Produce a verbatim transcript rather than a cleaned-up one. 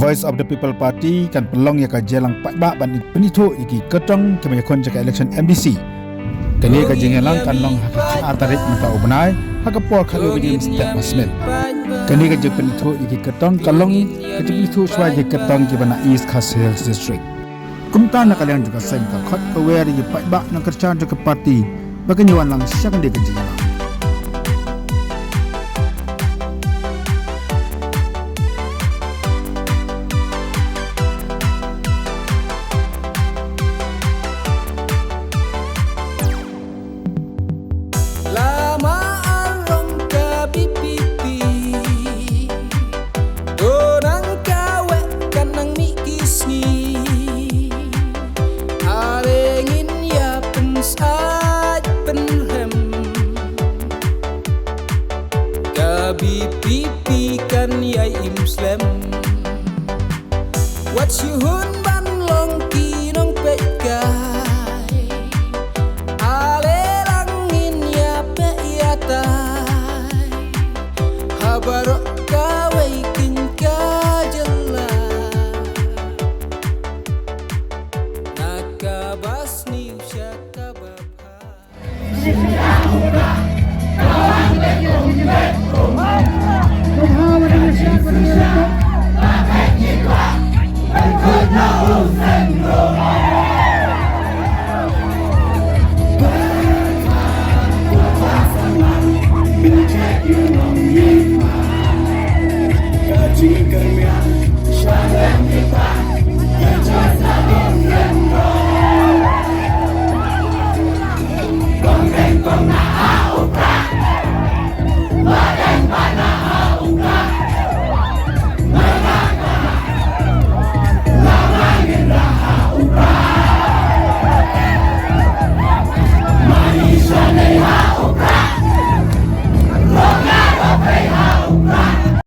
Voice of the People Party kan pynlong ïa ka jingïalang paidbah ban pynithuh ïa ki kyrtong kiba ïakhun jong ka election M D C. Kane ka jingïalang kan long ha ka khatar tarik mynta u bnai, ha ka por khatwei baje mynstep ba snem. Kane ka jingpynithuh ïa ki kyrtong ka long ka jingpynithuh shuwa ïa ki kyrtong kiba na East Khasi Hills District. Kumta na ka liang jong ka seng ka khot ka wer ïa ki paidbah nongkyrshan jong ka party ba kin ïa wan lang sha kane ka jingïalang. Lama arong ka B P P, to nang kawek kan nang mih ki sngi. Are ngin ïa pynsaid pynrem, ka B P P kan ïai im slem. Wat shu hun ban long ki nongpeitkai. Ale lang ngin ïa peit ïa tai ha baroh kawei kin ka jylla. Na kaba sniew sha kaba bha.